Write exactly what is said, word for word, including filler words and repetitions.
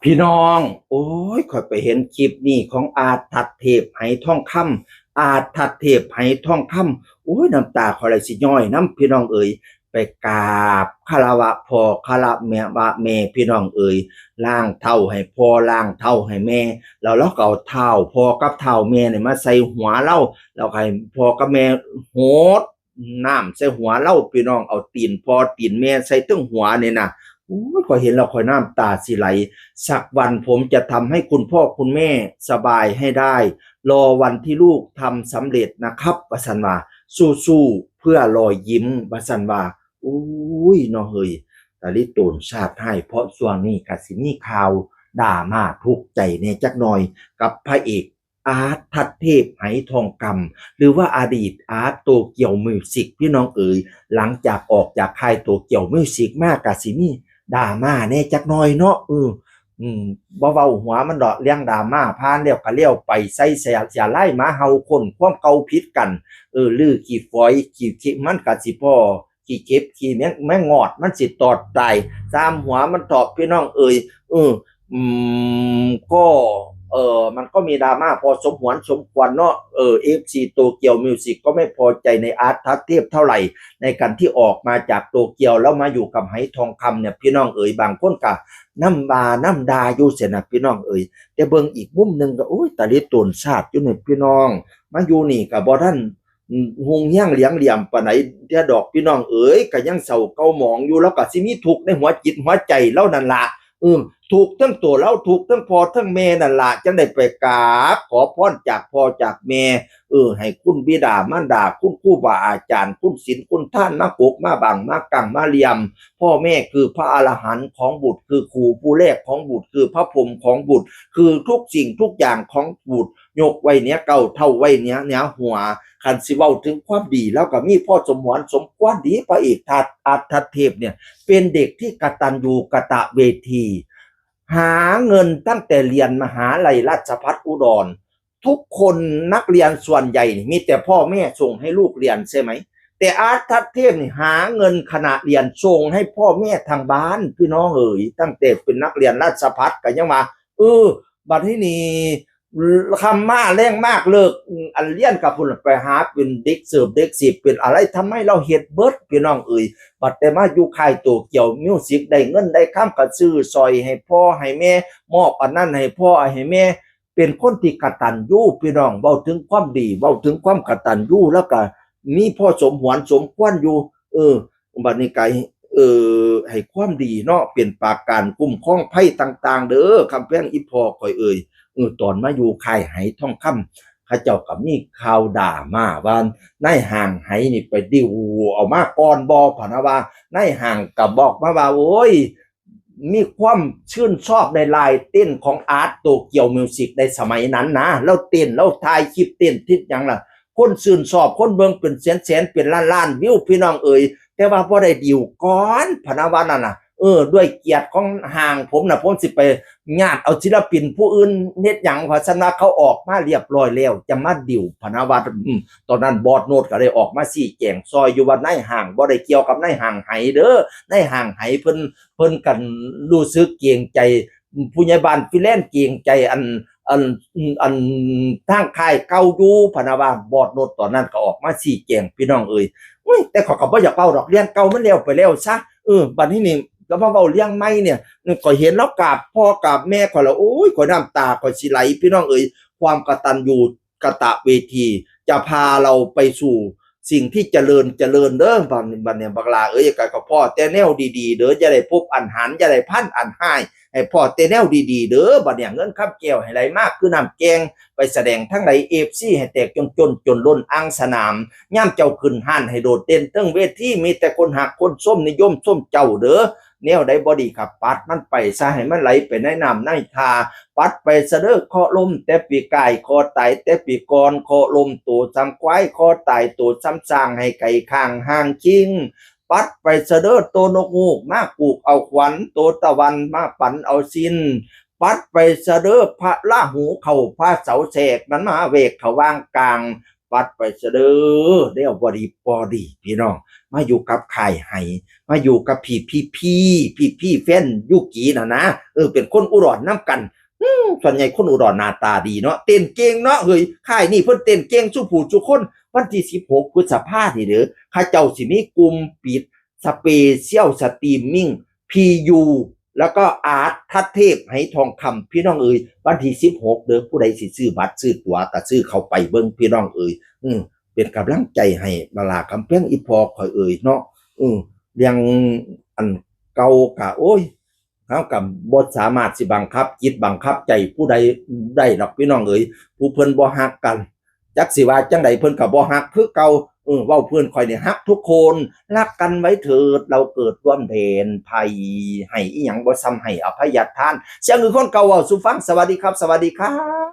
พี่น้อง โอ้ย ข้อยไปเห็นคลิปนี้ของอาร์ตทัดเทพ ไหทองคำ อาร์ตทัดเทพ ไหทองคำ โอ้ย น้ำตาข้อยไหลสิย้อยนำ พี่น้องเอ๋ย ไปกราบคารวะพ่อ คารวะแม่ วะแม่ พี่น้องเอ๋ย ล้างเท้าให้พ่อ ล้างเท้าให้แม่ แล้วลาวก็เอาเท้าพ่อกับเท้าแม่เนี่ยมาใส่หัวลาว แล้วให้พ่อกับแม่หด น้ำใส่หัวลาว พี่น้อง เอาตีนพ่อตีนแม่ใส่เทิงหัวนี่นะ โอ้ย ข้อยเห็นแล้วข้อยน้ำตาสิไหล สักวันผมจะทำให้คุณพ่อคุณแม่สบายให้ได้ รอวันที่ลูกทำสำเร็จนะครับ ว่าซั่นว่า สู้ๆ เพื่อรอยยิ้ม ว่าซั่นว่า โอ้ย เนาะเฮ้ย ตาลิโตนชาติให้ เพราะช่วงนี้ก็สิมีข่าวดราม่าทุกข์ใจแหน่จักหน่อย กับพระเอก อาร์ตทัดเทพ ไหทองคำ หรือว่าอดีตอาร์ตโตเกียวมิวสิก พี่น้องเอ๋ย หลังจากออกจากค่ายโตเกียวมิวสิกมาก็สิมีดราม่าแหน่จักหน่อยเนาะ เออ อืม บ่เว้าหัวมันดอก เรื่องดราม่าผ่านแล้วก็แล้วไป ใส่เสื้อ เสื้อลายหมาเห่า ค้นความเก่าผิดกัน เออ ลือขี้ฝอย ขี้ ขี้ มันก็สิพ้อ ขี้เข็บขี้แมง แมงงอด มันสิตอดตาย สามหัวมันเถาะ พี่น้องเอ๋ย เออ อืม ก็ เออ มันก็มีดราม่าพอสมหวนสมควรเนาะ เออ เอฟซี โตเกียวมิวสิกก็ไม่พอใจในอาร์ตทัดเทพเท่าไหร่ ในการที่ออกมาจากโตเกียวแล้วมาอยู่กับไหทองคำเนี่ย พี่น้องเอ๋ย บางคนก็นำว่า นำด่าอยู่เสียนะ พี่น้องเอ๋ย แต่เบิ่งอีกมุมหนึ่งก็ โอ้ย ตาลิโตนชาติอยู่นี่ พี่น้อง มาอยู่นี่ก็บ่ทัน อืม ฮุงเฮียงเหลียงเหลี่ยมปานใดเทื่อดอก พี่น้องเอ๋ย ก็ยังเศร้าเก่าหมองอยู่ แล้วก็สิมีทุกข์ในหัวจิตหัวใจลาวนั่นล่ะ เออ ทุกข์ทั้งตัวลาว ทุกข์ทั้งพ่อทั้งแม่นั่นล่ะ จั่งได้ไปกราบขอพรจากพ่อจากแม่ เออ ให้คุณบิดามารดา คุณครูบาอาจารย์ คุณศีลคุณทาน มาปกมาบัง มากั้งมาเหลี่ยม พ่อแม่คือพระอรหันต์ของบุตร คือครูผู้แรกของบุตร คือพระพรหมของบุตร คือทุกสิ่งทุกอย่างของบุตร ยกไว้เหนือเกล้า เท้าไว้เหนือ เหนือหัว คันสิเว้าถึงความดี ลาวก็มีพอสมหวนสมควรดี พระเอกทัด อาร์ตทัดเทพเนี่ย เป็นเด็กที่กตัญญูกตเวที หาเงินตั้งแต่เรียนมหาลัยราชภัฏอุดร ทุกคนนักเรียนส่วนใหญ่นี่มีแต่พ่อแม่ส่งให้ลูกเรียนใช่ไหม แต่อาร์ตทัดเทพนี่หาเงินขณะเรียนส่งให้พ่อแม่ทางบ้าน พี่น้องเอ๋ย ตั้งแต่เป็นนักเรียนราชภัฏก็ยังว่า เออ บัดนี้นี่ ค่ำมาแลงมากเลิก อืม อันเรียนกับพุ่นไปหาเป็นเด็กเสิร์ฟเด็กสิบเป็นอะไร ทำไมลาวเฮ็ดเบิด พี่น้องเอ๋ย บัดแต่มาอยู่ค่ายโตเกียวมิวสิก ได้เงินได้คำก็ซื้อสร้อยให้พ่อให้แม่ มอบอันนั้นให้พ่อให้แม่ เป็นคนที่กตัญญู พี่น้อง เว้าถึงความดี เว้าถึงความกตัญญู แล้วก็มีพอสมหวนสมควรอยู่ เออ บัดนี้ก็ เออ ให้ความดีเนาะ เป็นปราการคุ้มครองภัยต่างๆ เด้อ คำแพงอีพ่อข้อยเอ๋ย เออ ตอนมาอยู่ค่ายไหทองคำ เขาเจ้าก็มีข่าวดราม่าว่านายห้างไหนี่ไปดิวเอามาก่อนบ่ พะนะว่า นายห้างก็บอกมาว่า โอ้ย มีความชื่นชอบในลายเต้นของอาร์ตโตเกียวมิวสิกในสมัยนั้นนะ ลาวเต้น ลาวถ่ายคลิปเต้นทิศหยังล่ะ คนชื่นชอบ คนเบิ่งเป็นแสนๆ เป็นล้านๆ วิว พี่น้องเอ๋ย แต่ว่าบ่ได้ดิวก่อน พะนะว่านั่นน่ะ เออ ด้วยเกียรติของห้างผมน่ะ ผมสิไปญาติเอาศิลปินผู้อื่นเฮ็ดหยัง เพราะฉะนั้นเขาออกมาเรียบร้อยแล้ว จะมาดิว พะนะว่า อืม ตอนนั้นบอสโนดก็ได้ออกมาชี้แจงซอยอยู่ว่านายห้างบ่ได้เกี่ยวกับนายห้างไหเด้อ นายห้างไหเพิ่น เพิ่นก็รู้สึกเกรงใจ ผู้ใหญ่บ้านฟิแลนซ์เกรงใจอัน อัน อันทางค่ายเก่าอยู่ พะนะว่า บอสโนดตอนนั้นก็ออกมาชี้แจง พี่น้องเอ๋ย อุ้ย แต่ข้อยก็บ่อยากเว้าดอก เรื่องเก่ามันแล้วไปแล้วซะ เออ บัดนี้นี่ก็มาเว้าเรื่องใหม่เนี่ย ข้อยเห็นลาวกราบพ่อกราบแม่ข้อยแล้ว โอ้ย ข้อยน้ำตาข้อยสิไหล พี่น้องเอ๋ย ความกตัญญูกตเวที จะพาเราไปสู่สิ่งที่เจริญเจริญเด้อ บัดนี้ บัดนี้บักหล่าเอ๋ย ก็ ก็พ้อแต่แนวดีๆ เด้อ อย่าได้พบอันหาน อย่าได้พันอันฮ้าย ให้พ้อแต่แนวดีๆ เด้อ บัดนี้เงินคำแก้วให้ไหลมาคือน้ำแกง ไปแสดงทางใด เอฟซี ให้แตกจนจน จนล้นอ่างสนาม ยามเจ้าขึ้นฮ้านให้โดดเด่นเทิงเวที มีแต่คนฮักคนชมนิยมชมเจ้าเด้อ แนวใดบ่ดีก็ปัดมันไปซะ ให้มันไหลไปในน้ำในท่า ปัดไปซะเด้อเคราะห์ลมแต่ปีกาย เคราะห์ตายแต่ปีก่อน เคราะห์ลมโตส่ำควาย เคราะห์ตายโตส่ำช้าง ให้ไกลข้างห่างคิง ปัดไปซะเด้อโตนกฮูกมากูกเอาขวัญ โตตะวันมาปันเอาสิ้น ปัดไปซะเด้อพระราหูเข้าพระเสาแทรก มันมาแหวกเข้าวางกลาง ปัดไปซะเด้อ แล้วบ่ดีบ่ดีพี่น้อง มาอยู่กับค่ายไห้ มาอยู่กับพี่พี่พี่พี่พี่แฟนยูกิน่ะนะ เออ เป็นคนอุดรนำกัน อืม ส่วนใหญ่คนอุดรหน้าตาดีเนาะ เต้นเก่งเนาะ เฮ้ย ค่ายนี่เพิ่นเต้นเก่งซุผู้ซุคน วันที่สิบหกพฤษภานี่เด้อ เขาเจ้าสิมีกลุ่มปิด Special Streaming พียู แล้วก็อาร์ตทัศเทพ ไหทองคำ พี่น้องเอ๋ย วันที่สิบหกเด้อ ผู้ใดสิซื้อบัตรซื้อตั๋วก็ซื้อเข้าไปเบิ่งพี่น้องเอ๋ย อืม เป็นกำลังใจให้ บาลาคำแพง อีพ่อข่อยเอ๋ยเนาะ อืม เรื่องอันเก่าก็ โอ้ย เฮาก็บ่สามารถสิบังคับจิตบังคับใจผู้ใดได้ดอกพี่น้องเอ๋ย ผู้เพิ่นบ่ฮักกัน จักสิว่าจั่งใดเพิ่นก็บ่ฮักคือเก่า เออ เว้าเพิ่นข่อยนี่ฮักทุกคน รักกันไว้เถิด เราเกิดร่วมแดนไพ ให้อิหยังบ่ส่ำให้อภัยทาน เสียงคือคนเก่าเว้าสู่ฟัง สวัสดีครับ สวัสดีครับ